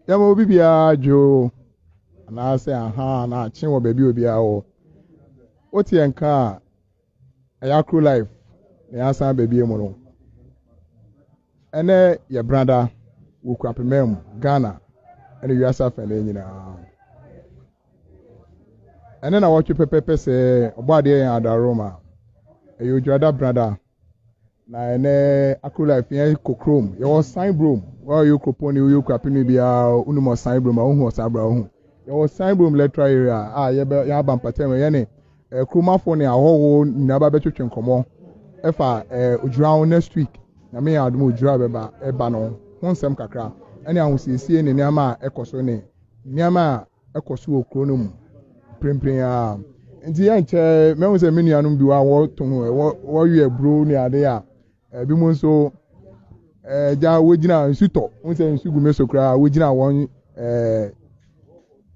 Yɛma obi biara dwo anaasɛ aha anaa akye wɔ baabi a obiara wɔ. Wote yɛn nka a, ɛyɛ Akro Life na yɛasan aba bio mu no. Ɛnɛ yɛ Brada wɔ Kuapemam mu, Ghana ɛne wiase afanan nyinaa. Ɛnɛ na wɔtwe pɛpɛpɛ sɛ ɔbɔ adeɛ yɛn adaroma. Ɛyɛ Odwirada Brada. Na ɛnɛ Akro Life yɛn kɔ kurom. Yɛwɔ San Brom. Wɔyɛ kuropɔn ne woyɛ Kuapem biara wonim Ɔsan Brom a wohu Ɔsan Brom a wohu. Yɛwɔ San Brom electoral area a yɛbɛ yɛn aba mpatamu yɛne kuromafo ne ahɔho nyinaa ba bɛtwetwe nkɔmmɔ ɛfa odwira ho next week. Nyame yɛ adom odwira bɛba ɛba no ho nsɛm kakra ɛne ahosiesie ne nneɛma a ɛkɔ so ne nneɛma a ɛkɔ so wɔ kuro no mu mprempren a. Nti yɛnkyɛ mɛhu sɛ me nuanom bi wɔ a wɔtɔn wɔwe aburo ne ade a ebi mu nso gya wogyina nsu tɔ n sɛ nsu gu me so koraa wogyina wɔn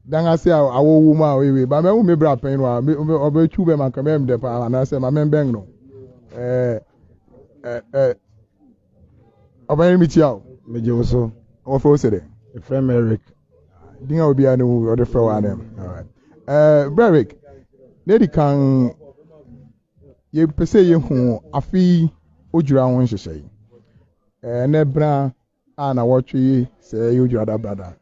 dan ase a awɔwɔ mu a oyewe ba mɛhu me bra pɛn no a ɔbɛtwiw bɛ ma nka mɛm dɛ paa anaasɛ ma mɛmbɛn no ɛɛ ɛɛ ɔbɛn mi kyia o. Megye wo so. Wɔfrɛ wo sɛ dɛ? Efrɛ me Eric. Din a obiara ne wu ɔde frɛ wo anam. Ɛɛ bra Eric, na edi kan yɛpɛ sɛ yɛhu afe yi odwira ho nhyehyɛe. Ɛnɛ bra a na wɔtwe sɛ ɛyɛ odwira da brada.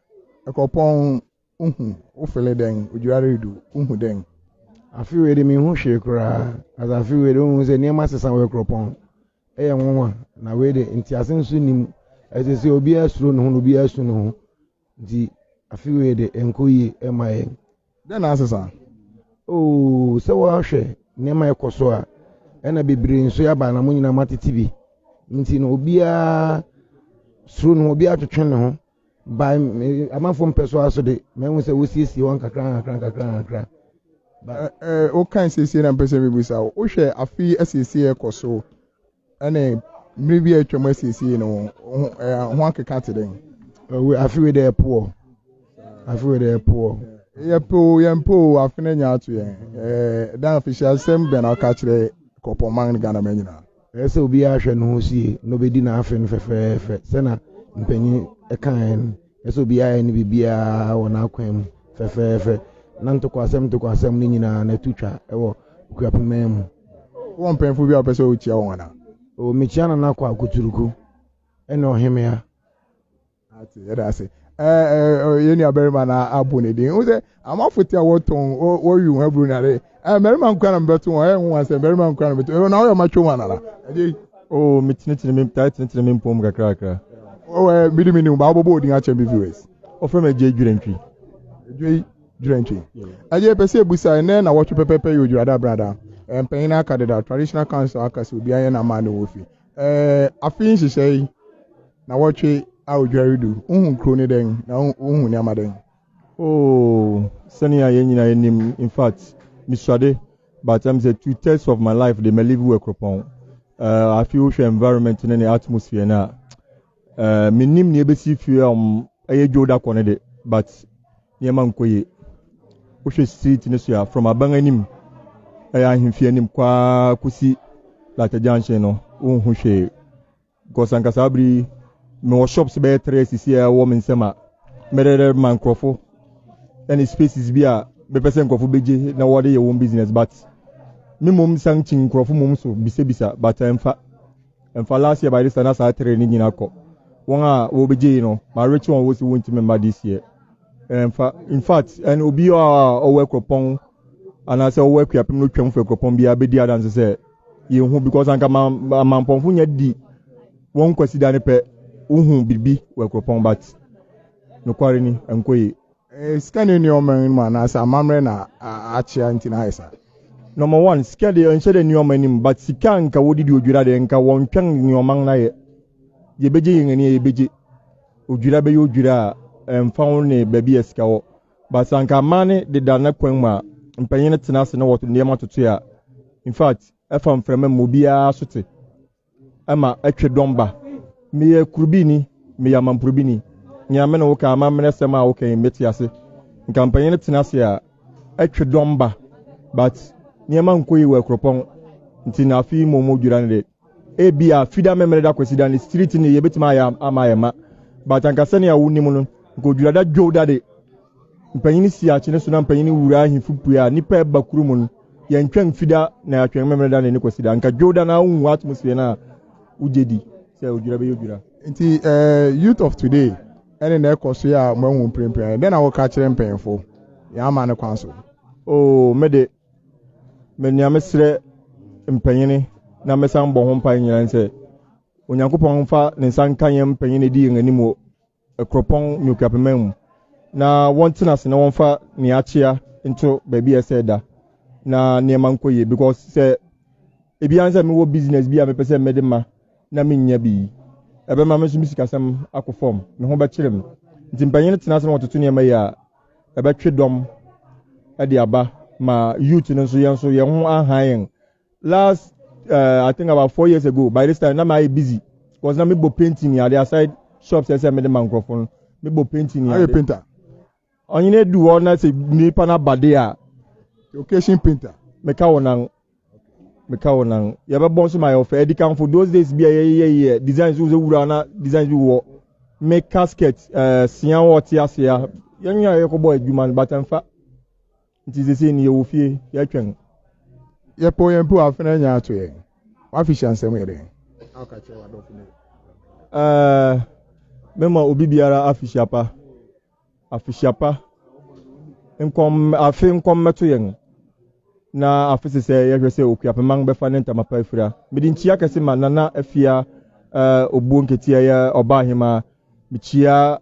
Ɛkɔpɔn wohu wofele dɛn odwira redu wohu dɛn? Afe wei de menhu hwee koraa. Asa afe wei de wohu sɛ nneɛma sesa wɔ kuropɔn. Ɛyɛ nwanwa na wei de ntease nso nni mu. Ɛsɛ sɛ obiara suro ne ho na obiara su ne ho. Nti afe wei de ɛnkɔ yie ɛma yɛn. Dɛn na asesa? Oo, sɛ wɔahwɛ nneɛma ɛkɔ so a, ɛna bebree nso aba na mo nyinaa moatete bi. Nti no obiara suro ne ho, obiara twetwe ne ho. Ba amanfoɔ mpɛ so aso de, mahu sɛ wosiesie wɔn kakra kakra kakra kakra. Woka nsiesie na mpɛ sɛ mebisa wo. Wohwɛ afe yi asiesie ɛkɔ so ɛne mmere bi a atwam asiesie no ho akeka te dɛn? Afe wei de ɛpoɔ. Afe wei de ɛpoɔ. Yɛpɛ o yɛmpɛ o afe no anya ato yɛn. Dan afehyia asɛm bɛn na ɔka kyerɛ Kuropɔnman ne Ghana man nyinaa? Ɛyɛ sɛ obiara hwɛ ne ho so yie na obɛdi n'afe no fɛfɛɛfɛ sɛna mpanyin ɛkaeɛ no. Ɛyɛ sɛ obiara yɛ ne biribiara wɔ n'akwan mu fɛfɛɛfɛ na ntɔkwasɛm ntɔkwasɛm no nyinaa na ɛto twa ɛwɔ Kuapemman mu. Wowɔ mpanyinfo bi a wopɛ sɛ wokyia wɔn anaa? O mekyia Nana Akɔ Akuturuku ɛne Ɔhemea. Ate yɛda ase. Ɛɛ yɛn nua barima na abɔ ne din. Wo sɛ amafo te a wɔtɔn wɔyi wɔn aburo na de. Ɛɛ mmarima nkura na mbɛto wɔn. Ɛyɛ nwa sɛ mmarima nkura na mbɛto. Ɛwɔ na ɔyɛ ɔma twɛ wɔn anana. Ɛgye. Oh, me tenetene me taa tenetene me mpom kakra kakra. Oh, ɛɛ mi di mi ni ba ɔbɔbɔ odin akyɛn bi viewers. Ɔfrɛ me Agye Dwirantwi. Agye Dwirantwi. Agye pɛ sɛ ebusa ɛnɛ na wɔtwe pɛpɛpɛ yɛ odwirada brada. Mpanyin aka deda traditional council aka sɛ obiara yɛ n'ama ne wɔ fi. Ɛɛ afe nhyehyɛ yi na wɔtwe a odwira redu. Wohu kuro ne dɛn na wohu nneɛma dɛn? Oh, sɛnea yɛn nyinaa yɛnim, in fact, misuade, but I'm say 2/3 of my life de ma live wɔ Kuropɔn. Afe wohwɛ environment ne ne atmosphere no a, menim nea ebesi fie a ɛyɛ dwo da kɔ no de, but nneɛma nkɔ yie. Wohwɛ street no so a, from aban anim, ɛyɛ ahemfie anim kwaa kɔsi Lata Junction no, wonhu hwee. Because anka saa bere yi, mewɔ shops bɛyɛ three asisi a ɛwɔ me nsam a mɛdɛdɛ ma nkurɔfo ɛne spaces bi a mepɛ sɛ nkurɔfo bɛgye na wɔde yɛ wɔn business, but me mmom san kyin nkurɔfo mmom so bisabisa, but ɛmfa last year by this time na saa three ne nyinaa kɔ. Wɔn a wɔbɛgye yi no, ma rekye wɔn wɔ si wɔntumi mma this year. Ɛmfa, in fact, ɛne obi a ɔwɔ Akuropɔn anaasɛ ɔwɔ Akuapem no twam fo Akuropɔn biara bɛdi adanse sɛ yɛnhu, because anka amampɔnfo nya di wɔn kwasida ne pɛ wohu biribi wɔ Akuropɔn, but nokware ni ɛnkɔ yie. Sika ne nneɛma mu anaasɛ amammerɛ na akyea nti na ayɛ saa? Number one, sika deɛ ɛnhyɛ dɛ nneɛma anim, but sika nka wɔdidi odwira deɛ nka wɔntwɛn nneɛma no ayɛ. Yɛbɛgye yɛn ani a yɛbɛgye. Odwira bɛyɛ odwira a ɛmfa ho ne baabi a sika wɔ. But sɛ anka aman ne deda ne kwan mu a mpanyin no tena ase na wɔto nneɛma toto a, in fact, ɛfa mframa mu obiara so te ɛma ɛtwe dɔm ba. Meyɛ kurubini, meyɛ amamporobini. Nea me ne wo ka amammerɛ sɛm a woka yi mete ase. Nka mpanyin no tena ase a ɛtwe dɔm ba, but nneɛma nkɔ yie wɔ Akuropɔn. Nti na afe yi mmom odwira no de. Ebia fida memmerɛ da kwasida ne street ne yɛbɛtumi ayɛ ama ayɛ ma, but anka sɛnea wonim no Nka odwirada dwow da de, mpanyin si akyene so na mpanyin wura ahemfo pue a, nnipa ɛba kurom no, yɛntwɛn Fida na yɛatwɛn Memeneda ne ne Kwasida. Nka dwow da na wohu atmosphere no a, wogye di sɛ odwira bɛyɛ odwira. Nti youth of today ɛne na ɛkɔ so yi a moahu mprempren, dɛn na woka kyerɛ mpanyimfo yɛn amanne kwan so? Oh, me de, me nea mesrɛ mpanyini na mesan bɔ ho mpae nyinaa ne sɛ, Onyankopɔn mfa ne nsa nka yɛn mpanyin a edi yɛn anim wɔ Akuropɔn ne Okuapeman mu, na wɔntena ase na wɔmfa nea akyea nto baabi a ɛsɛ da, na nneɛma nkɔ yie. Because sɛ ebi ara sɛ mewɔ business bi a mepɛ sɛ mede ma na mennya bi yi, ɛbɛma me nso me sikasɛm akɔ fam, me ho bɛkyere me. Nti mpanyin tena ase na wɔtoto nneɛma yi a, ɛbɛtwe dɔm de aba ma youth no nso yɛn nso yɛn ho ahan yɛn. Last I think about 4 years ago by this time na mayɛ busy because na mebɔ painting ni ade aside shop sɛ sɛ mede ma nkurɔfo no, mebɔ painting ni Ayɛ ade. Painter. Ɔnyene edu hɔ na sɛ nipa no aba de a, Occasion painter. Meka wo nan, meka wo nan, yɛbɛbɔ nso ma yɛ ɔfɛ. Edi kanfo those days bi a yɛyɛ yɛ designs wo sɛ wura na designs bi wɔ me casket sia wɔ ɔte ase a yɛn nyinaa yɛkɔbɔ adwuma no, but ɛmfa. Nti sese ni yɛwɔ fie yɛtwɛn. Yɛpɛ yɛn mpo afena nya ato yɛn. Wafihyia nsɛm yɛ dɛn? Aka kyerɛ w'adɔfo no. Mema obi biara afihyia pa, afihyia pa, nkɔm afe nkɔm mɛto yɛn na afe sesɛ yɛhwɛ sɛ Okuapeman bɛfa ne ntama pa afira. Mede nkyia kɛse ma Nana Afia Obuo Nketeɛ, yɛ ɔbaa hemaa. Mekyia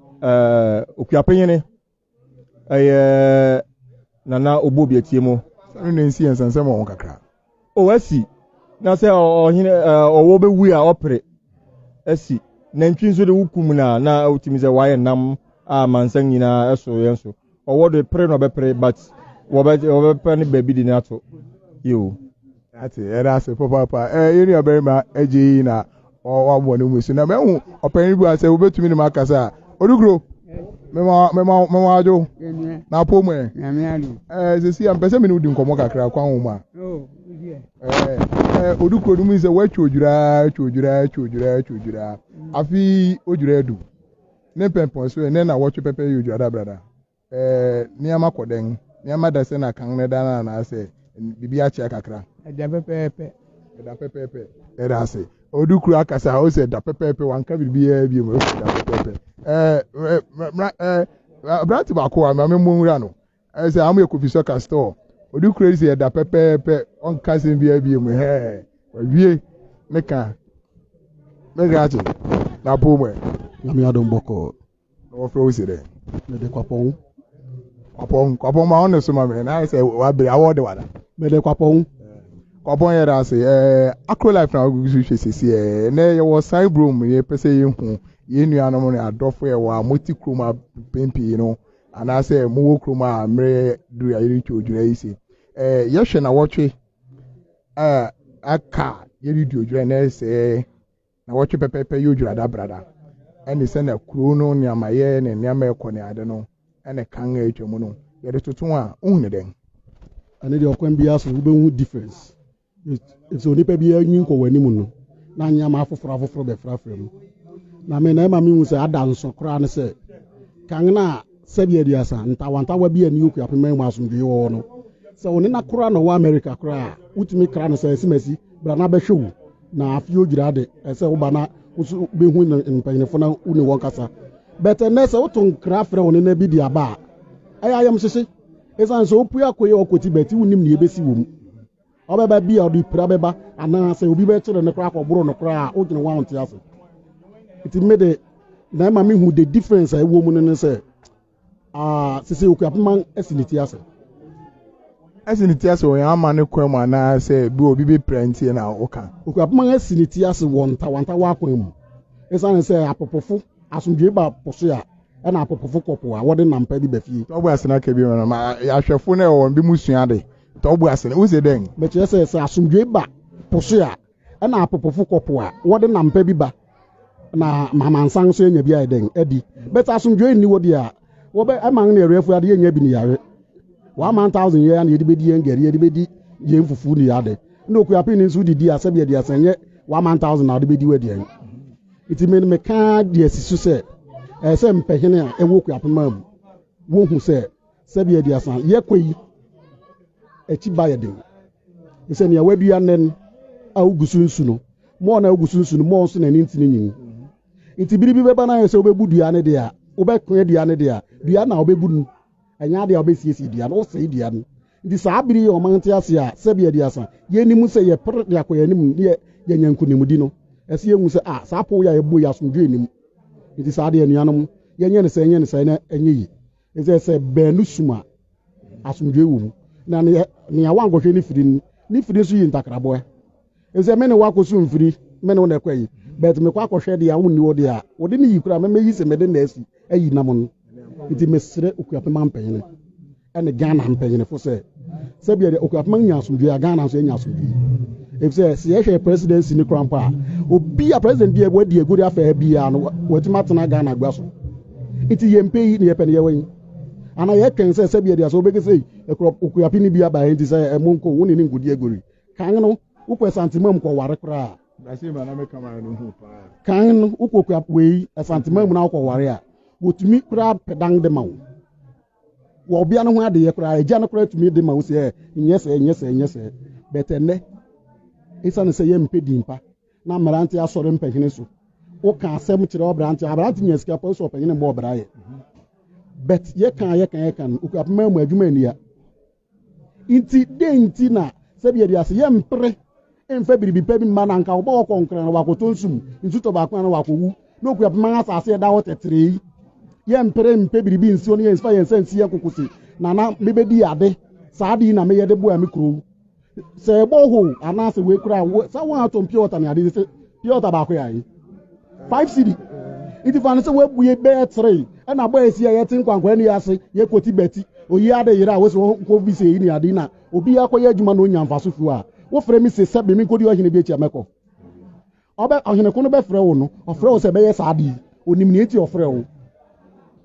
Okuapenyene, ɛyɛ Nana Obuo Biatie mu. Sani na nsi yɛn nsɛnsɛm wɔ ho kakra. O asi na sɛ ɔhene ɔwɔ bɛwu a ɔpere asi nantwi nso de wokum na na wotumi sɛ wayɛ nam a mansan nyinaa ɛso yɛn so ɔwɔ de pere na ɔbɛpere, but wɔbɛpɛ ne baabi de ne ato yo. Ate, ɛda ase papaapa. Yɛn nua barima agye yi na wabɔ ne mu so na mɛhu ɔpanyin bi a sɛ wobɛtumi ne mu akasa a odukuro mema mema mema adwo na apɔ mu ɛ. Sisi a mpɛ sɛ me ne wo di nkɔmmɔ kakra kwan wo mu a odukuro no mu sɛ woatwa odwira, atwa odwira, atwa odwira, atwa odwira, afi odwira adu ne mpɛmpɔn so ɛnɛ na wɔtwe pɛpɛ yɛ odwira dabrada. Nneɛma kɔ dɛn? Nneɛma da sɛ na kan ne da no anaasɛ biribi akyea kakra? Ɛda pɛpɛɛpɛ. Ɛda pɛpɛɛpɛ. Ɛda ase. Odukuro akasa a ɔsɛ ɛda pɛpɛɛpɛ, wanka biribiara bi mu, ɔsɛ ɛda pɛpɛɛpɛ. ɛɛ mmra ɛɛ aberante baako a maame mu nwura no ɛsɛ amu yɛ Kofi Sɔka store. Odukuro yi sɛ ɛda pɛpɛɛpɛ, ɔnka asɛm biara bi mu hɛɛ wawie ne ka ne krakye na po mu ɛ. Nyame adom, bɔkɔɔ. Na wɔfrɛ wo si dɛ? Mede Kwapɔn. Kwapɔn, Kwapɔn ma ɔne so ma me na ayɛ sɛ wabere awɔ de wada. Mede Kwapɔn. Kwapɔn, yɛ da ase. Akro Life na wogu so hwɛ sisi. Ɛnɛ yɛwɔ san burom, yɛpɛ sɛ yɛhu yɛn nuanom ne adɔfo yɛwɔ a mote kurom a mpɛn pii no anaasɛ mowɔ kurom a mmerɛ duru a yɛretwa odwira yi si yɛhwɛ na wɔtwe aka yɛredi odwira na ɛsɛ na wɔtwe pɛpɛɛpɛ yɛ odwira dabrada ɛne sɛ kuro no nneɛma yɛ ne nneɛma ɛkɔ ne ade no ɛne kan a atwa mu no yɛde toto a, wohu ne dɛn? Ɛne deɛ, ɔkwan biara so wobɛhu difference sɛ onipa biara nyi nkɔ w'anim no na nneɛma afoforɔ afoforɔ bɛfrafra mu na me na ɛma mehu sɛ ada nso koraa ne sɛ kan na sɛbi 30 ntawantawa bi a ne Okuapema mu asomdwee wɔ hɔ no, sɛ wo ne na koraa na ɔwɔ America koraa a, wotumi kra no sɛ ɛsimasi bra na bɛhwɛ wo na afei odwira de ɛsɛ woba na woso bɛhu ne mpanyinfo na wo ne wɔn kasa. Bɛtɛ nnɛ sɛ woto nkra frɛ wo ne na bi di aba a, ɛyɛ ayam hyehye ɛsiane sɛ wopue akɔyɛ ɔkɔti bɛti wonim nea ɛbɛsi wɔ mu. Ɔbɛba bi a ɔde pira bɛba anaasɛ obi bɛkyerɛ no koraa akɔboro no koraa a wodwene wɔn a ɔnte ase. Nti me de na ɛma mehu the difference a ɛwɔ mu no ne sɛ aa sisi Okuapema asi ne ti ase. Ɛsi ne ti ase wɔ yɛn ama ne kwan mu anaasɛ bi obi bɛpira nti na woka? Okuapema asi ne ti ase wɔ ntawantawa akwan mu ɛsiane sɛ apopofo asomdwe ba po so a ɛna apopofo kɔpo a wɔde nampa bi ba fie. Tɔbu ase na ka bi ma ahwɛfo no ɛwɔ wɔn bi mu sua de. Tɔbu ase no wose dɛn? Bɛkyerɛ sɛ asomdwe ba po so a ɛna apopofo kɔpo a wɔde nampa bi ba na mamansan nso anya bi ayɛ dɛn adi. Bɛtɛ asomdwe nni wɔ deɛ a wɔbɛ ɛman ne awurafo ade yɛnya bi ne yare 1000 yɛ na yɛde bɛdi yɛn gari, yɛde bɛdi yɛn fufu ne yɛade na okuapin ne nso didi a sɛbi 30 nyɛ 1000 na wɔde bɛdi wɔ aduane. Nti me meka deɛ si so sɛ Ɛyɛ sɛ mpɛhene a ɛwɔ Okuapema mu wɔhu sɛ sɛbi 30 yɛkɔ yi akyi ba yɛ den. Sɛ nea wadua nnɛ no a wogu so nsu no, mɔɔ na wogu so nsu no, mɔɔ nso na ne ntini nyin. Nti bere bi bɛba no ayɛ sɛ wobɛbu dua no deɛ a, wobɛkoa dua no deɛ a, dua na wobɛbu no. Ɛnyɛ adeɛ a wobɛsiesie dua no, wosɛe dua no. Nti saa bere yi ɔman te ase a sɛbi 30 yɛnim sɛ yɛpere de akɔ yɛn anim ne yɛnya nkonimdi no, ɛsɛ yɛhu sɛ a saa pɔw yi a yɛbɔ yi asomdwoe nnim. Nti saa deɛ anuanom, yɛnyɛ no sɛ yɛnyɛ no sɛ na ɛnyɛ yi. Ɛsɛ sɛ baanu sum a asomdwoe wɔ mu. Na nea wankɔhwɛ ne firi no, ne firi nso yi ntakraboa. Ɛsɛ me ne wakɔso mfiri, me ne wo na ɛkɔ yi. But mekɔ akɔhwɛ deɛ a wonni hɔ deɛ a, wɔde ne yi koraa mɛmɛyi sɛ mede na asi ayi nam no. Nti mesrɛ Okuapema mpanyini ɛne Ghana mpanyinifo sɛ sɛbea deɛ Okuapema nya asomdwoe a Ghana nso anya asomdwoe. Efisɛ sɛ yɛhwɛ presidency ne koraa mpo a, obi a president bi a wadi agodi afa ha biara no watumi atena Ghana agua so. Nti yɛmpɛ yi ne yɛpɛ no yɛwɔ yi. Ana yɛtwɛn sɛ sɛbea deɛ sɛ wobɛkɛ sɛ ɛkorɔ Okuapene bi aba nti sɛ ɛmo nko wo ne ne nkodi agori. Kan no wokɔ Asantema mu kɔware koraa. Kan no wokɔ kua wei Asantema mu na wokɔware a wɔtumi koraa pɛ dan de ma wo. Wɔ ɔbea no ho adeyɛ koraa agya no koraa tumi de ma wo sɛ nyɛ sɛ nyɛ sɛ nyɛ sɛ. Bɛtɛ nnɛ esiane sɛ yɛmpɛ din pa na mmerante asɔre mpanyini so. Woka asɛm kyerɛ ɔbrante, aberante nya sika pɔ sɛ ɔpanyini mbɔ ɔbra yɛ. But yɛka yɛka yɛka no Okuapema mu adwuma nnia. Nti dɛn nti na sɛbi yɛde ase yɛmpere mfa biribi pa bi mma na anka wɔbɔ wɔkɔ nkran na wakɔtɔ nsu mu nsu tɔ baako na wakɔwu na Okuapema asase ɛda hɔ tɛtrɛɛ yi yɛmpere mpɛ biribi nsuo no yɛmfa yɛn nsa nsi yɛn koko se nana mebɛdi ade saa ade yi na meyɛ de boa me kurow sɛ ɛbɔ hoo anaasɛ wei koraa sɛ wɔn atɔn pure water ne ade sɛ pure water baako yɛ ayi 5 cedi nti fa no sɛ woabue bɛyɛ tere ɛna abɔ esi a yɛte nkwankwa ani ase yɛkɔti bɛti oyi ade yere a wosi wɔn kɔ bi sɛ eyi ne ade na obi akɔyɛ adwuma na onya mfaso fi hɔ a wofrɛ mi se sɛ bemi nkɔdi ɔhene bi akyi a mɛkɔ ɔbɛ ɔhene ko no bɛfrɛ wo no ɔfrɛ wo sɛ bɛyɛ saa ade yi onim nea eti ɔfrɛ wo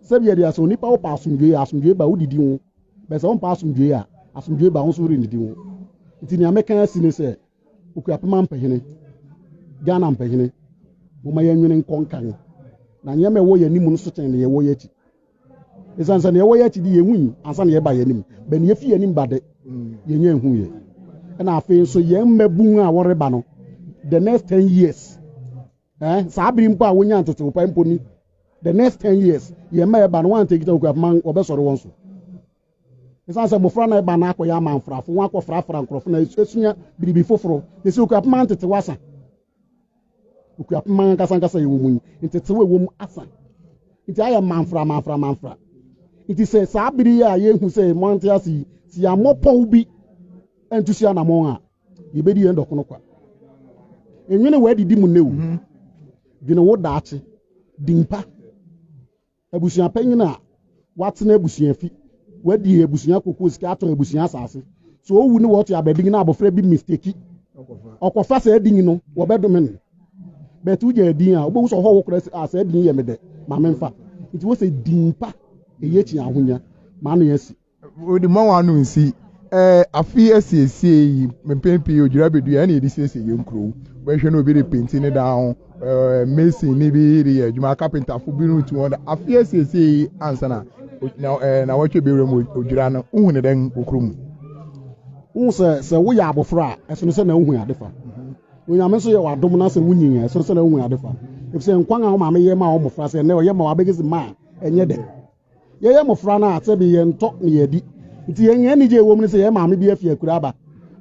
sɛbi yɛde asɛ onipa wopɛ asomdwoe asomdwoe ba wodidi ho bɛsɛ wompɛ asomdwoe a asomdwoe ba wo nso worennidi ho nti nea mɛka asi ne sɛ Okuapema mpanyini, Ghana mpanyini, momma yɛnwene nkɔ nkan na nneɛma ɛwɔ yɛn anim no so kyɛn nea ɛwɔ yɛn akyi. Ɛsiane sɛ nea ɛwɔ yɛn akyi de yɛn hu yi ansa na yɛba yɛn anim, bɛ nea efi yɛn anim ba de yɛn nyɛ nhu yɛ. Ɛna afei nso yɛn mmabun a wɔreba no, the next 10 years, saa bere mpo a wonya ntetew pa mpo ni, the next 10 years yɛn mma ɛba no wɔn antekita Okuapema wɔbɛsɔre wɔn so. Ɛsiane sɛ mmɔfra na ɛba no akɔyɛ amanfrafo, wɔn akɔfrafra nkurɔfo na esua biribi foforo. Ɛsɛ Okuapema ntetew asa. Okuapema ankasa ankasa yɛwɔ mu yi, ntetew ɛwɔ mu asa. Nti ayɛ manfra manfra manfra. Nti sɛ saa bere yi a yɛhu sɛ mmɔnte ase yi, sɛ yɛammɔ pɔw bi nto si anammɔn a, yɛbɛdi yɛn dɔkono kwa. Nwene w'adidi mu nnɛ o. Dwene wo daakye. Di mpa. Abusua panyin a watena abusua fi, wadi abusua koko sika atɔn abusua asase. So owu ne wɔto abadin na abɔfra bi mistake. Ɔkɔfa saa din no, wɔbɛdome no. But wogya din a, wobɛhu sɛ ɔhɔ wo koraa sɛ ah saa din yɛ me dɛ, ma memfa. Nti wɔ sɛ din pa, ɛyɛ kyi ahonya, ma ano asi. Wode ma w'ano nsi. Ɛɛ afe asiesie yi mpɛn pii odwira bedua ɛna yɛde siesie yɛn kurow. Wobɛhwɛ no obi de penti ne dan ho, ɛɛ mason ne bi de yɛ adwuma, kapentafo bi no tu wɔn. Afe asiesie yi ansa na na ɛɛ na wɔtwe bewura mu odwira no, wohu ne dɛn wɔ kurom? Wohu sɛ sɛ woyɛ abɔfra a, ɛsono sɛ na wohu ade fa. Onyame nso yɛ w'adom na sɛ wonyin a, ɛsono sɛ na wohu ade fa. Efisɛ nkwan a wo maame yɛ ma wo mmɔfra sɛ ɛnnɛ ɔyɛ ma wo abɛgye ma a, ɛnyɛ dɛ. Yɛyɛ mmɔfra no a, sɛbi yɛntɔ na yɛadi. Nti yɛn anigye a ɛwɔ mu ne sɛ yɛn maame bi afi akura aba,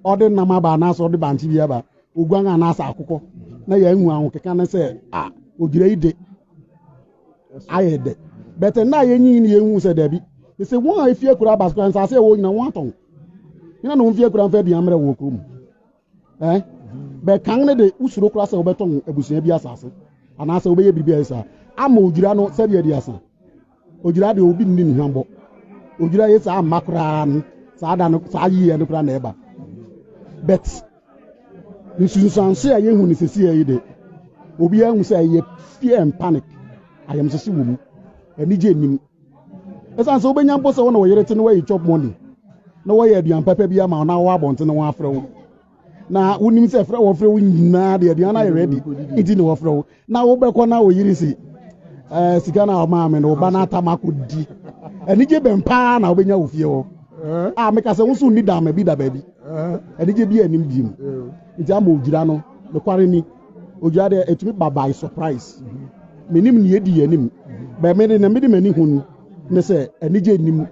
ɔde nam aba anaasɛ ɔde bankye bi aba, oguan anaasɛ akokɔ, na yɛahu ahokeka ne sɛ, a, odwira yi de ayɛ dɛ. But nna a yɛnyin no yɛhu sɛ daabi. Sɛ wɔn a efi akura aba koraa nsaase a ɛwɔ nyina wɔn atɔn. Nyina na wɔn fi akura mfa aduan mmerɛ wɔ kurom. Eh? Bɛ kan ne de wosuro koraa sɛ wobɛtɔn abusua bi asase anaasɛ wobɛyɛ biribi a ɛyɛ saa ama odwira no sɛdeɛ 30. Odwira deɛ obi nni ne hwammɔ. Odwira yɛ saa mma koraa no saa da no saa yiyɛ no koraa na ɛba. But nsunsuanso a yɛhu no sɛsi yi de obiara hu sɛ ɛyɛ fear and panic ayamhyehye wɔ mu anigye nnim. Ɛsiane sɛ wobɛnya mpo sɛ wo na wo yere te na wayi chop money na wɔyɛ aduan pɛpɛ bi ama wo na wɔwɔ abɔnten na wɔafrɛ wo na wonim sɛ frɛ wɔfrɛ wo nyinaa de aduan no ayɛ ready nti na wɔfrɛ wo na wobɛkɔ na wo yere si Ɛɛ sika na ɔmaa me no ɔba no atam akɔdi. Anigye bɛn paa na wobɛnya wɔ fie hɔ? A meka sɛ wo nso nni dan ma bi da baabi. Anigye bi anim biem. Nti ama odwira no, nokware ni. Odwira deɛ ɛtumi ba by surprise. Menim nea ɛdi yɛn anim. Bɛn me de na mede m'ani hu ne sɛ anigye nnim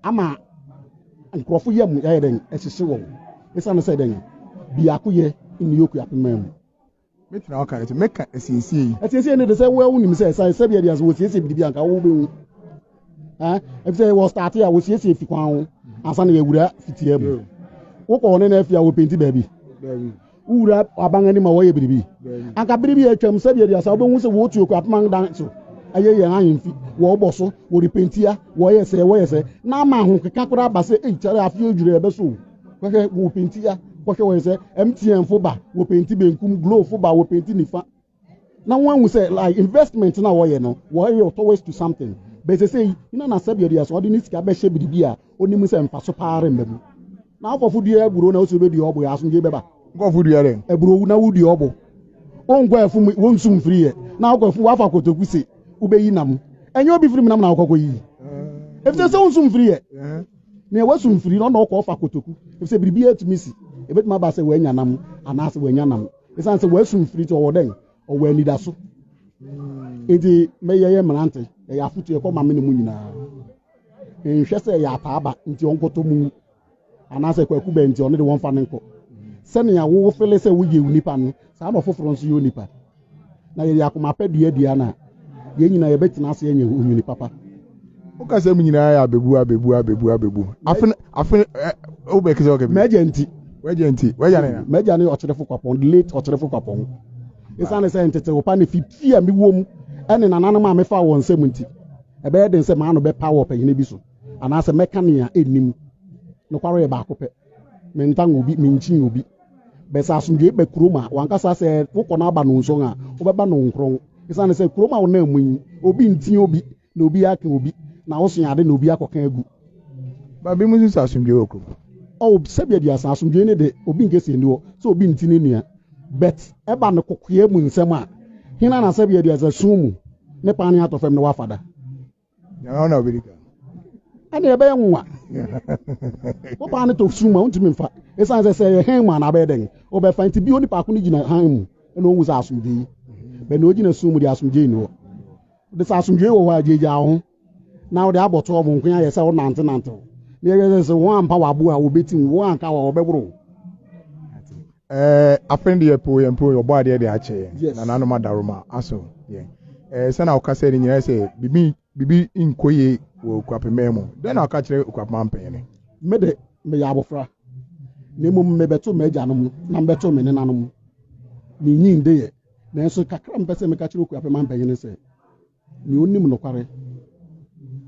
ama nkurɔfo yam yɛyɛ dɛn ɛhyehye wɔn. Esiane sɛ dɛn biakoyɛ nni Okuapemman mu. Mɛtena ɔka no sɛ mɛka asiesie yi. Asiesie no de sɛ wo wonim sɛ sɛ sɛbi ɛde ase wɔsiesie biribi anka wo bɛhu. Ɛɛ efisɛ wɔ starte a wɔsiesie fi kwan ho ansa na yɛwura fitia mu. Wokɔ hɔ ne na afi a wɔpenti baabi. Wowura aban anim a wɔyɛ biribi. Anka bere bi atwam sɛbi ɛde ase wobɛhu sɛ wɔtu Okuapemman dan so ɛyɛ yɛn ahemfi wɔbɔ so wɔrepentia wɔyɛ sɛ wɔyɛ sɛ na ama ahokeka koraa ba sɛ ei kyɛrɛ afei odwiri ɛbɛso o. Kɔhwɛ wɔ penti a, kɔhwɛ wɔyɛ sɛ MTN fo ba wɔ penti benkum, Glo fo ba wɔ penti nifa. Na wɔn ahu sɛ like investment na wɔyɛ no, wɔyɛ towards to something. Bɛsɛ sɛ yi, na na sɛbi ɛde asɔ ɔde ne sika bɛhyɛ biribi a onim sɛ mfaso paa remma mu. Na afɔfo dua aburo na ɔsɛ obedua ɔbo yɛ asomdwe bɛba. Nkɔfo dua dɛn? Aburo na wodua ɔbo. Wonkɔ afum, wonsum mfiri yɛ. Na wokɔ afum wafa kotoku se wobɛyi nam. Ɛnyɛ obi firim nam na wokɔkɔ yi. Efisɛ sɛ wonsum mfiri yɛ. Nea wasu mfiri no, ɔna ɔkɔ ɔfa kotoku, efisɛ biribiara tumi si. Ebetumi aba sɛ wanya nam anaasɛ wanya nam. Esiane sɛ wasu mfiri nti, ɔwɔ dɛn? Ɔwɔ anidaso. Enti mɛyɛ yɛ mmerante, ɛyɛ afotu ɛkɔ ma me ne mo nyinaa. Nhwɛ sɛ ɛyɛ ataaba nti ɔnkɔtɔ mu anaasɛ kwaku bɛn nti ɔno de wɔmfa no nkɔ. Sɛnea wofele sɛ woyɛ onipa no, saa na ɔfoforɔ nso yɛ onipa. Na yɛde akoma pɛ duadua no a, yɛn nyinaa yɛbɛtena ase anya onwini papa. Wo kasa mu nyinaa yɛ abebu abebu abebu abebu. Afe afe wobɛ kisa ɔkɛ bi. M'agya nti. W'agya nti. W'agya ne na. M'agya ne Ɔkyerɛfo Kwapɔn, the late Ɔkyerɛfo Kwapɔn. Esiane sɛ ntetew pa ne fifie a mewɔ mu ne nananom a mefaa wɔn nsam nti, ɛbɛyɛ den sɛ m'ano bɛpa wɔ ɔpanyin bi so anaasɛ mɛka nea ennim. Nokware yɛ baako pɛ. Mentan obi, minkyin obi. Bɛ sɛ asomdwoe ba kurom a, w'ankasa sɛ wokɔ na aba nonson a, wobɛba nonkron. Esiane sɛ kurom a wonam mu yi, obi nteɛ obi na obi aka obi, na wosua ade na obi akɔka agu. Ba binom nso sɛ asomdwoe wɔ kurom. Oh, sɛbi aduasa, asomdwoe ne de, obi nkesi nni hɔ sɛ obi nti ne nua. But ɛba no kokoa mu nsɛm a, hena na sɛbi aduasa sum mu ne paane atɔ fam na wafa da? Nyame na obedi kan. Ɛna ɛbɛyɛ nwa. Wo paa ne tɔ sum a wontumi mfa. Ɛsiane sɛ sɛ ɛyɛ hann mu a na abɛyɛ dɛn? Wobɛfa nti bi onipa ko no gyina hann mu ɛna ohu sɛ asomdwoe yi. Bɛ na ogyina sum mu deɛ asomdwoe nni hɔ. De sɛ asomdwoe wɔ hɔ a gyaagyaa wo ho na wode abɔto ɔmo nko ayɛ sɛ wonante nantew. Na yɛhwɛ sɛ sɛ wɔn ampa w'abo a wɔbɛtim wo, wɔn anka wɔ a wɔbɛboro wo. Ɛɛ afei deɛ po yɛn po ɔbɔ adeɛ de akyɛ yɛn yes. Nananom adaroma aso yɛn ɛɛ sɛnea ɔka sɛ ne nyinaa sɛ bibi bibi nkɔ yie wɔ okuapemman mu dɛn na ɔka kyerɛ okuapema mpanyin. Me de meyɛ abɔfra na mmom mebɛto m'agyanom na mebɛto me nenanom menyin de yɛ nanso kakra mpɛ sɛ meka kyerɛ okuapema mpanyin sɛ nea onim nokware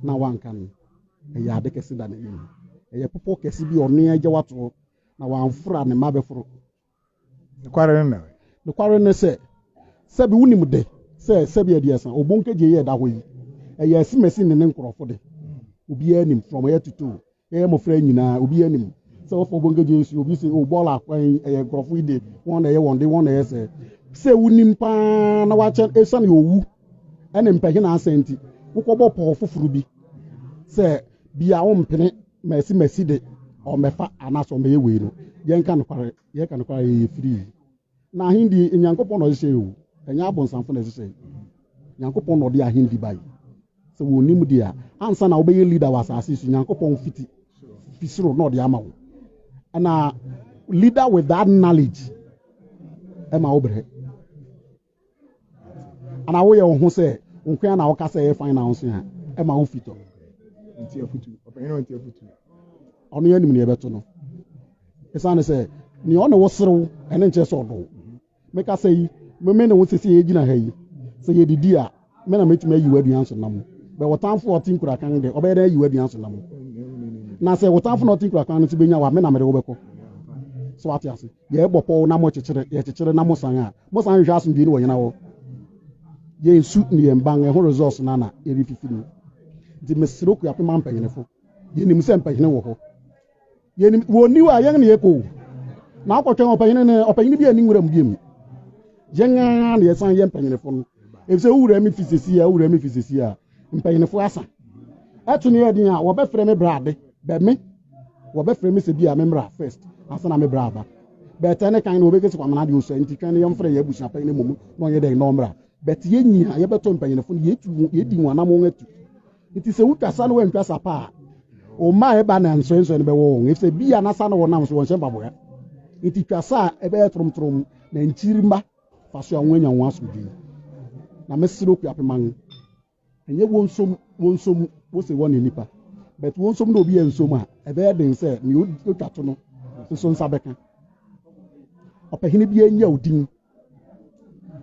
na wanka no ɛyɛ ade kɛse da n'anim ɛyɛ popɔ kɛse bi ɔno agya watoɔ na wamforo a ne mma bɛforo. Nokware no na. Nokware ne sɛ, sɛbi wonim de sɛ sɛbi aduasa Obonkegye yi a ɛda hɔ yi, ɛyɛ asimasi ne ne nkurɔfo de. Obiara nim from here to toe. Yɛyɛ mmɔfra nyinaa, obiara nim sɛ wɔfa Obonkegye yi so, obi sɛ o bɔɔla akwan yi ɛyɛ nkurɔfo yi de, wɔn na ɛyɛ wɔn de, wɔn na ɛyɛ sɛ. Sɛ wonim paa na wakyɛ esiane owu ne mpɛhena asɛn nti, wokɔbɔ pɔw foforo bi sɛ bia wompene Masi masi de ɔmmɛfa anaasɛ ɔmmɛyɛ wei no, yɛnka nokware, yɛka nokware a yɛyɛ firii. Na ahendi, Nyankopɔn na ɔhyehyɛe o, ɛnyɛ abonsamfo na ɛhyehyɛe. Nyankopɔn na ɔde ahendi bae. Sɛ wɔnnim deɛ a, ansa na wobɛyɛ leader wɔ asase so, Nyankopɔn fiti fi soro na ɔde ama wo. Ɛna leader with that knowledge ɛma wo brɛ. Anaa woyɛ wo ho sɛ wo nkoa na woka sɛ ɛyɛ fine na wo nso a ɛma wo fitɔ. Nti afutu, ɔpanyin na ɔnti afutu. Ɔno yɛ nim nea ɛbɛto no. Esiane sɛ nea ɔne wo serew ɛne nkyerɛ sɛ ɔdɔ wo. Meka sɛ yi, me me ne wo sisi yɛgyina ha yi, sɛ yɛdidi a, me na mɛtumi ayi w'aduan so nam. Bɛ wo tamfo a ɔte nkurakan de, ɔbɛyɛ dɛn ayi w'aduan so nam? Na sɛ wo tamfo na ɔte nkurakan no nso bɛnya wo a, me na mede wo bɛkɔ. So wate ase? Yɛbɔ pɔw na mokyekyere, yɛkyekyere na mosan a, mosan hwehwɛ asomdwoe no wɔ yɛn hɔ. Yɛn su ne yɛn ban, ɛho results no na ɛrefifi no. Nti mesrɛ Okuapema mpanyinfo, yɛnim sɛ mpanyini wɔ hɔ. Yɛnim, wɔnni hɔ a yɛn ne yɛkɔ o. Na akɔtwɛn ɔpanyini no, ɔpanyini bi a ɛni nwura mu biem. Yɛn ara na yɛsan yɛ mpanyinfo no. Efisɛ wowura me fi sesi a, wowura me fi sesi a, mpanyinfo asa. Ɛto no yɛ den a, wɔbɛfrɛ me bra ade, bɛ me, wɔbɛfrɛ me sɛ bi a me mmra first, ansa na me bra aba. Bɛtɛ ne kan no wɔbɛka sɛ Kwamena deɛ ɔsua nti twɛn no yɛmfrɛ yɛn abusuapanyin no mmom na ɔnyɛ dɛn na ɔmmra. But yɛn nyinaa yɛbɛtɔ mpanyinfo no, yɛtu wɔn, yɛdi wɔn anamɔn atu. Nti sɛ wotwa sa na woantwa sa pa a, wo mma a ɛba na nsɔensɔe no bɛwɔ wɔn, efisɛ bi a na sa na wɔnam so wɔnhyɛ mpaboa. Nti twa sa a ɛbɛyɛ toromtorom na nkyirimma fa so a wɔanya wɔn asomdwoe. Na mesrɛ Okuapeman, ɛnyɛ wɔn nsom, wɔn nsom, wose wɔne nnipa, but wɔn nsom na obi yɛ nsom a, ɛbɛyɛ den sɛ nea otwa to no nso nsa bɛka. Ɔpɛhene bi anya odin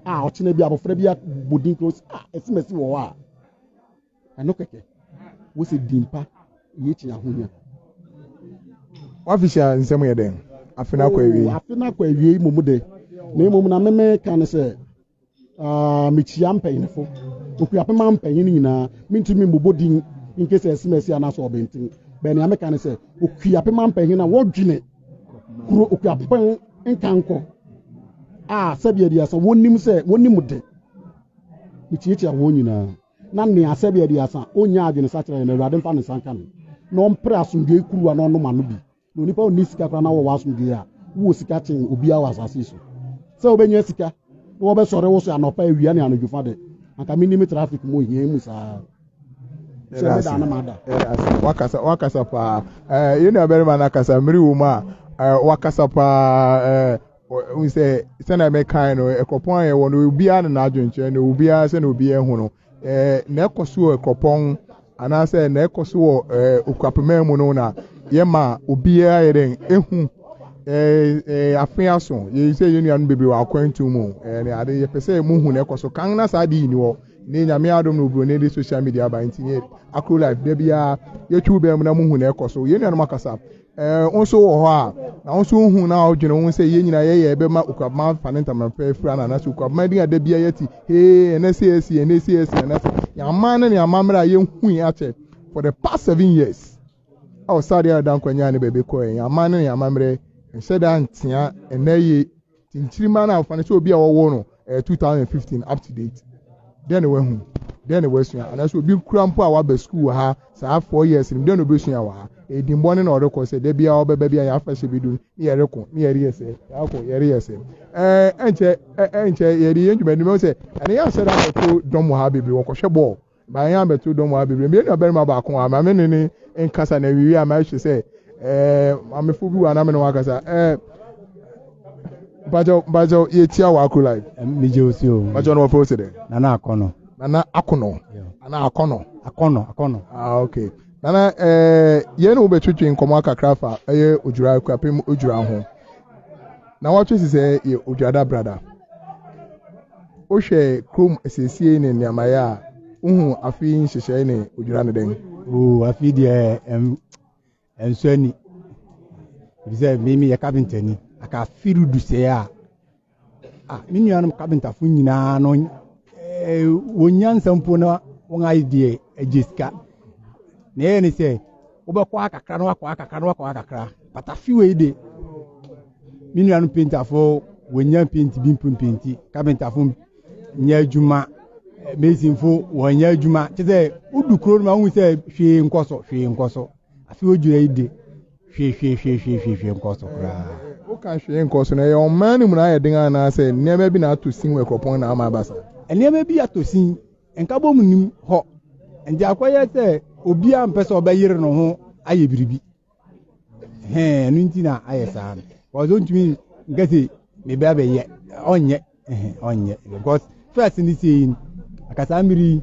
a ɔkyena bi abɔfra bi abɔ din kuro a ɛsimasi wɔ hɔ a, ɛno kɛkɛ wose din pa yɛ kyi ahonya. W'afehyia nsɛm yɛ dɛn? Afe no akɔ awiei. Oh, afe no akɔ awiei mmom de. Na mmom na meme ka ne sɛ uh, mekyia mpanyinfo, Okuapema mpanyin nyinaa, mentumi mmobɔ din nke sɛ ɛsemasi anaasɛ ɔbɛnten. Bɛn nea meka ne sɛ Okuapema mpanyin a wɔdwene kuro Okuapem nkankɔ a sɛbi aduasa wɔnim sɛ wɔnim de, mekyiakyia wɔn nyinaa. Na nea sɛbi aduasa ɔnnya adwene sakyera yɛ no, Awurade mfa ne nsa nka no, na ɔmpere asomdwoe kuruwa na ɔnom ano bi. Na onipa a ɔnni sika koraa na wɔwɔ asomdwoe a, wowɔ sika kyen obiara wɔ asase yi so. Sɛ wobɛnya sika na wɔbɛsɔre wo so anɔpa, awia ne anadwofa de, anka menni me traffic mu ohia mu saa. Sɛ meda na mada. Wakasa, wakasa paa. Eh, yɛn nuabarima no akasa, mmere wɔ mu a, eh, wakasa paa. Eh, Wohu sɛ sɛnea mekae no, ɛkɔpɔn a yɛwɔ no, obiara ne n'adwenkyerɛ no, obiara sɛnea obiara hu no. Ɛɛ na ɛkɔ so wɔ ɛkɔpɔn anaasɛ na ɛkɔ so wɔ ɛɛ okuapemman mu no na yɛma obiara yɛ dɛn ehu ɛɛ ɛɛ afe aso yɛyi sɛ yɛn nuanom bebree wɔ akwantu mu ɛɛ ne ade yɛpɛ sɛ muhu na ɛkɔ so kan na saa de yi ni hɔ ne nyame adom na oburoni de social media aba nti ne akro life da biara yɛtwiw bɛn mu na muhu na ɛkɔ so yɛn nuanom akasa Ɛɛ, wo nso wɔ hɔ a, na wo nso wohu na wodwene ho sɛ yɛn nyinaa yɛyɛ ɛbɛma Okuapoma afa ne ntama pa afira no anaasɛ Okuapoma din a da biara yɛte hee ɛnɛ sɛ asi ɛnɛ sɛ asi ɛnɛ sɛ yɛn aman ne yɛn amammerɛ a yɛnhui akyɛ for the past 7 years a ɔsade a ɛda nkwa nyaa ne baabi kɔɛ yɛn aman ne yɛn amammerɛ nhyɛ da ntea ɛnɛ yie nti nkyirimma no afa no sɛ obi a wɔwɔ no ɛyɛ 2015 up to date dɛn na wahu dɛn na wasua anaasɛ obi kura mpo a waba sukuu wɔ ha saa 4 years no dɛn na obesua wɔ ha edimbɔ ne na ɔrekɔ sɛ da biara ɔbɛba bi a yɛafa hyɛ bi do ne yɛreko ne yɛreyɛ sɛ yɛakɔ yɛreyɛ sɛ ɛnkyɛ ɛnkyɛ yɛde yɛn dwumadi mɛ sɛ ɛne yɛ ahyɛ da abɛto dɔm wɔ ha bebree wɔkɔhwɛ bɔɔl maa yɛn abɛto dɔm wɔ ha bebree mmea nua barima baako wɔ ha maame ne ne nkasa na awiwie a maa hwɛ sɛ maamefo bi wɔ ha na me ne wɔn akasa mpakyɛw mpakyɛw yɛtia wɔ Akro Live. Megye wo si o. Mpakyɛw no wɔfrɛ wo sɛ dɛ? Nana Akɔnɔ. Nana Akɔnɔ. Nana Akɔnɔ. Akɔnɔ Akɔnɔ. Ah okay. Nana yɛn ne wo bɛtwetwe nkɔmmɔ akakra fa ɛyɛ Odwira Akuapem Odwira ho. Na wɔatwe si sɛ yɛ Odwirada brada. Wohwɛ kurom asiesie ne nneɛmayɛ a wohu afe yi nhyehyɛe ne Odwira no dɛn? Oo afe deɛ ɛnsɔ ani. Efisɛ me meyɛ carpenter ni. Aka afe redu sɛɛ a ah me nuanom carpenterfo nyinaa no wɔn nyansa mpo na wɔn ayɛ deɛ agye sika. Na ɛyɛ ne sɛ wobɛkɔ akakra na wakɔ akakra na wakɔ akakra. But afe wei de me nuanom painterfo wɔnya paint bi mpo mpenti carpenterfo nyɛ adwuma masonfo wɔnyɛ adwuma kyɛ sɛ wodu kuro no ma wohu sɛ hwee nkɔ so hwee nkɔ so afe odwira yi de hwee hwee hwee hwee hwee hwee nkɔ so koraa. Woka hwee nkɔ so no ɛyɛ ɔman no mu na ayɛ den anaasɛ nneɛma bi na atɔ sin wɔ kuropɔn na ama aba saa? Nneɛma bi atɔ sin nkabom nim hɔ nti akɔyɛ sɛ obiara mpɛ sɛ ɔbɛyere ne ho ayɛ biribi hɛn ɛno nti na ayɛ saa no because ontumi nka sɛ mebe abɛyɛ ɔnyɛ ɔnyɛ because first ne sie yi akasa mmiri yi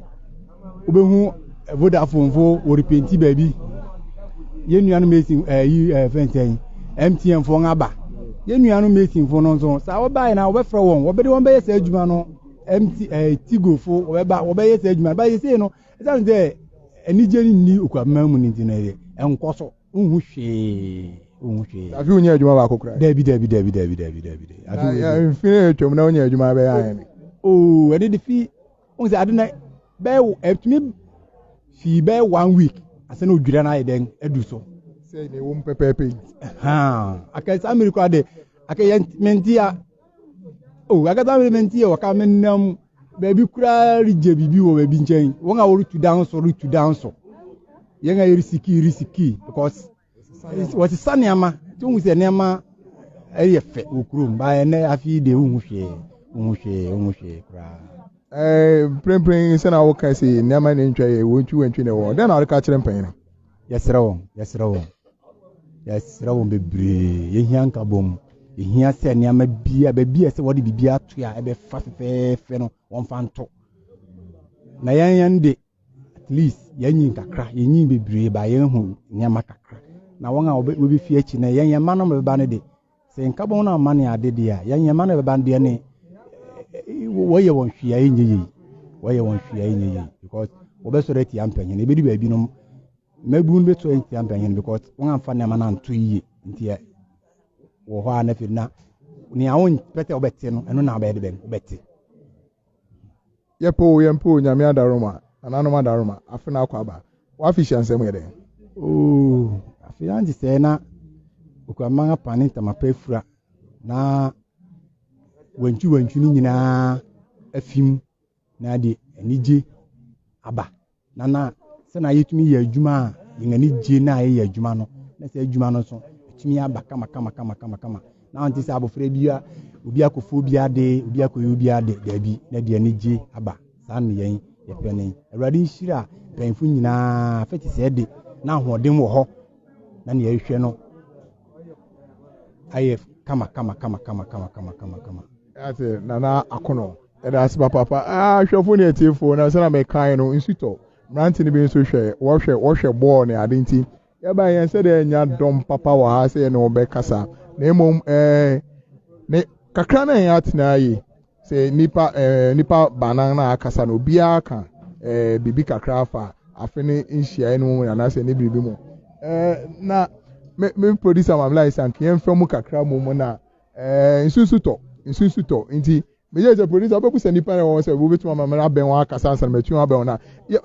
wobɛhu Vodafone fo wɔrepenti baabi yɛn nuanom mason ɛyi fɛnsɛn MTN fo aba yɛn nuanom mason fo no nso saa wɔbaeɛ na wɔbɛfrɛ wɔn wɔbɛde wɔn bɛyɛ saa adwuma no mt Tigo fo wɔbɛba wɔbɛyɛ saa adwuma no báyìí sei no ɛsiane sɛ anigye no nni Okuapemman mu no nti no ɛyɛ ɛnkɔ so nhu hwee nhu hwee. Afi wonyɛ adwuma baako koraa. Dabi dabi dabi dabi dabi dabi. Afi mfiri atwam na wonyɛ adwuma bɛyɛ ayɛ ne. Oo ɛde de fi ohun sɛ ade na bɛyɛ ɛtumi fi bɛyɛ one week asɛ na odwira no ayɛ dɛn adu so. Sɛ na ɛwɔ mu pɛpɛɛpɛ yi. Aka saa mmiri koraa de aka yɛn mente a o aka saa mmiri mente yɛ wɔka me nam. Baabi koraa regye biribi wɔ baabi nkyɛn. Wɔn a wɔretu dan so retu dan so. Yɛn a yɛresiki resiki because wɔsesa nneɛma. Nti wohu sɛ nneɛma ɛyɛ fɛ wɔ kurom. Ba ɛnɛ afei deɛ wohu hwee, wohu hwee, wohu hwee koraa. Ɛɛ mprempren sɛ na woka sɛ nneɛma na ntwa yɛ wɔntwi wɔntwi na ɛwɔ dɛn na wɔde kyerɛ mpanyin no? Yɛsrɛ wɔn, yɛsrɛ wɔn, yɛsrɛ wɔn bebree. Yɛhia nkabom. Yɛhia sɛ nneɛma bia baabi a sɛ wɔde biribi ato a ɛbɛfa fɛfɛɛfɛ no wɔmfa nto. Na yɛn yɛn de at least yɛnyin kakra, yɛnyin bebree ba yɛnhu nneɛma kakra. Na wɔn a wɔbɛfi akyi na yɛn yɛn mma no bɛba no de sɛ nkabom no amma ne ade deɛ a yɛn yɛn mma no bɛba no deɛ ne wɔyɛ wɔn hwee a ɛnyɛ yie. Wɔyɛ wɔn hwee a ɛnyɛ yie because wɔbɛsɔre atia mpanyin. Ebi baabi no mmabunu no bɛsɔre atia mpanyin because wɔn amfa nneɛma no anto yie nti wɔ hɔ a na afei na nea wɔmpɛ sɛ wɔbɛte no ɛno na wɔbɛyɛ de bɛn wɔbɛte. Yɛpɛ o yɛmpɛ o Nyame adaroma nananom adaroma afe no akɔ aba w'afe hyia nsɛm yɛ dɛn? Oo afe ante sɛɛ na Okuaman apa ne ntama pa afura na wantwi wantwi no nyinaa afi mu na de anigye aba. Na na sɛ na yɛtumi yɛ adwuma a yɛn ani gye na yɛyɛ adwuma no na sɛ adwuma no nso ɛtumi aba kama kama kama kama kama na ɔnte sɛ abɔfra bi a obi akɔfo obi ade obi akɔyɛ obi ade daabi na de anigye aba saa ne yɛn yɛpɛ ne Awurade nhyira mpanyinfo nyinaa fɛ te sɛ de na ahoɔden wɔ hɔ na nea yɛhwɛ no ayɛ kama kama kama kama kama kama kama kama. Ate Nana Akono ɛda ase papaapa. Ahwɛfo ne atiefo na sɛnea mekae no nsu tɔ mmerante no bi nso hwɛ wɔhwɛ wɔhwɛ bɔɔl ne ade nti yɛba yɛn sɛ deɛ nya dɔm papa wɔ ha sɛ yɛne wɔn bɛkasa na mmom ɛɛ ne kakra na yɛn atena yi sɛ nipa ɛɛ nipa baanan na akasa no obiara ka ɛɛ biribi kakra afa afe ne nhyiaeɛ no mu anaasɛ ne biribi mu ɛɛ na me me producer maame lai sank yɛn fɛ mu kakra mu mu na ɛɛ nsu nsu tɔ nsu nsu tɔ nti meyɛ sɛ producer wobɛbusa nipa na wɔn sɛ wobɛtumi ama mmerɛ abɛn wɔn akasa ansa na matumi abɛn wɔn a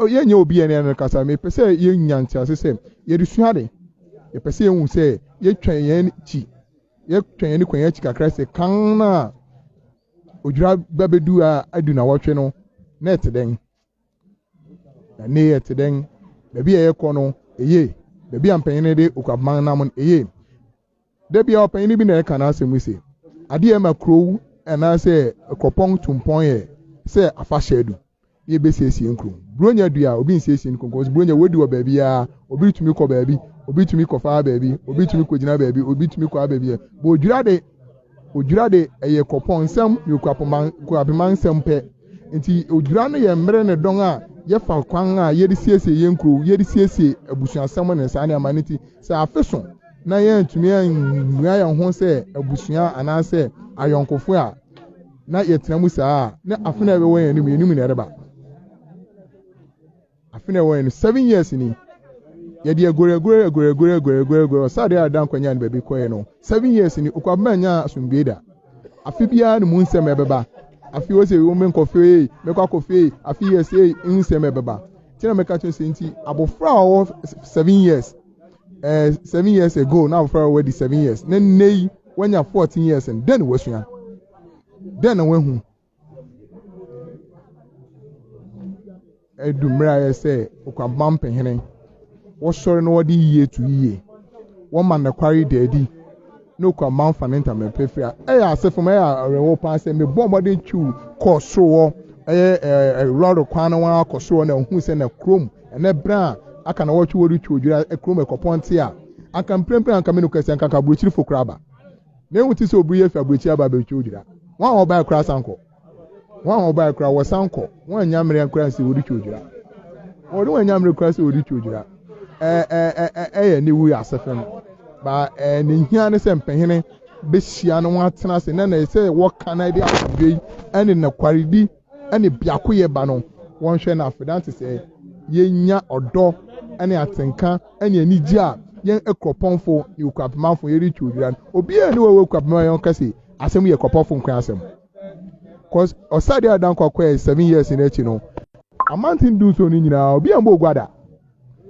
yɛnyɛ obi yɛn ne kasa. Mepɛ sɛ yɛnya ntease sɛ yɛde sua de yɛpɛ sɛ yɛhu sɛ yɛtwa yɛn akyi yɛtwa yɛn kwan yɛn akyi kakra sɛ kan na odwira ba bɛdu a adu na wɔtwe no na ɛte dɛn na ne yɛ te dɛn baabi a yɛkɔ no eye baabi a mpanyin de okuaman nam no eye. Da bi a ɔpanyin bi na ɛka n'asɛm yi sɛ adeɛ ɛma kurow anaasɛ kuropɔn tumpɔn yɛ sɛ afahyɛ adu na yɛbɛsiesie nkurom. Buronya dua a obi nsiesie no kurom buronya wodi wɔ baabi a obi tumi kɔ baabi, obi tumi kɔfa baabi, obi tumi kɔgyina baabi, obi tumi kɔ baabi. Bɔ odwira de ɛyɛ kuropɔn nsɛm ne okuapema nsɛm pɛ. Nti odwira no yɛ mmerɛ ne dɔn a yɛfa kwan a yɛde siesie yɛn kurow, yɛde siesie abusuasɛm ne saa nneɛma no. Nti sɛ afe so na yɛntumi annua yɛn ho sɛ abusua anaasɛ ayɔnkofo a na yɛtena mu saa a na afe na ɛbɛwɔ yɛn anim yɛn anim na ɛreba afe na ɛwɔ yɛn 7 years ni yɛde agore agore agore agore agore agore agore ɔsade a ɛda nkɔnya no baabi kɔɛ no 7 years ni okuapema nya asomdwe da. Afe biara ne mu nsɛm ɛbɛba. Afe wɔ sɛ wɔn nkɔfe ee mɛkɔ akɔfe ee afe yɛ sɛ nsɛm ɛbɛba. Tí na mɛka kyerɛ sɛ nti abɔfra a ɔwɔ 7 years 7 years ago na abɔfra a wɔadi 7 years na nne yi wanya 14 years no dɛn na wasua dɛn na wahu edu mmerɛ a yɛ sɛ okuapema mpanyini wɔsɔre na wɔde yie to yie wɔma nokware da adi na okuapema nfa ne ntama pɛfiri a ɛyɛ ase fam ɛyɛ awerɛwɔ paa sɛ mebɔ mmɔden twiw kɔɔ soro hɔ ɛyɛ ɛɛ lɔre kwan no wɔn akɔ soro na ohun sɛ na kurom ɛnɛ berɛ a aka na wɔtwe wɔde twi odwira kurom ɛkɔpɔn te a anka mprempren anka menu kɛse anka anka aburokyirifo koraa ba na ehu ti sɛ obiri yɛ fi aburokyiri aba abɛtwi odwira wɔn a wɔbae koraa san kɔ wɔn a wɔbae koraa wɔsan kɔ wɔn anya mmerɛ koraa sɛ wɔde twi odwira wɔde wɔn anya mmerɛ koraa sɛ wɔde twi odwira ɛɛ ɛɛ ɛyɛ ne wu yɛ ase fam ba ɛɛ ne hia ne sɛ mpanyini bɛhyia no wɔn atena ase na na ɛsɛ wɔka na ɛde asomdwe yi ɛne nokwaredi ɛne biakoyɛ ba no wɔnhwɛ no afedante sɛ yɛnya ɔdɔ ɛne atenka ɛne anigye a yɛn akuropɔnfo ne okuapemanfo yɛretwi odwira no. Obiara ne wɔwɔ okuapema yɛn kɛse asɛm yɛ kuropɔnfo nkwa asɛm cause ɔsade a dan kɔ 7 years n'akyi no amanten du nso no nyinaa obiara mbɔ oguada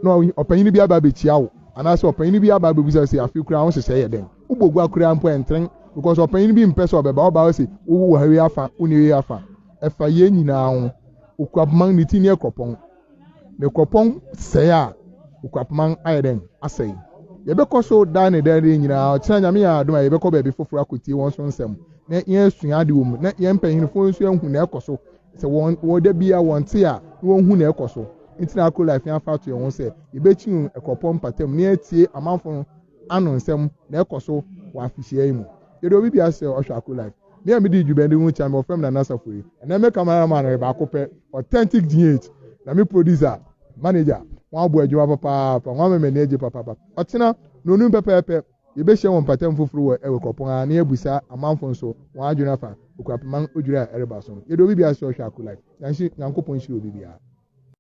na ɔpanyin bi aba abɛkyia wo anaasɛ ɔpanyin bi aba abɛbusa sɛ afi kura ho hyehyɛ yɛ dɛn wobɔ gua kura mpo ɛntren because ɔpanyin bi mpɛ sɛ ɔbɛba ɔba ɔsɛ wowo wɔ ha yi afa wo ne yi afa. Ɛfa yɛn nyinaa ho. Okuapman ne ti ne Akuropɔn. Na Akuropɔn sɛe a, Okuapman ayɛ dɛn? Asɛe. Yɛbɛkɔ so daa ne daa ne nyinaa. Ɔkyena Nyame yɛ adom a, yɛbɛkɔ baabi foforɔ akɔtie wɔn so nsɛm na yɛasua ade wɔ mu, na yɛn mpanyinfoɔ nso ahu na ɛkɔ so. Sɛ wɔn wɔ da bi a wɔnte a, na wɔnhu na ɛkɔ so. Nti na Akro Life yɛn afa ato yɛn ho sɛ yɛbɛkyi Akuropɔn mpatam na yɛatie amanfo no ano nsɛm na ɛkɔ so wɔ afehyia yi mu. Yɛde obi bia sɛ ɔhwɛ Akro Life. Me a medi dwumadi ho kyia me wɔfrɛ me Nana Safori. Ɛnɛ me cameraman yɛ baako pɛ, Authentic GH. Na me producer, manager, wɔn abɔ adwuma papaapa, wɔn ama m'ani agye papaapa. Ɔkyena, nnɔnum pɛpɛɛpɛ, yɛbɛhyia wɔ mpatam foforo wɔ ɛwɔ kuropɔn ha na yɛabusa amanfo nso wɔn adwene afa Okuapeman odwiri a ɛreba so no. Yɛde obi biara sɛ ɔhwɛ Akro Life. Nyankopɔn nhyira obi biara.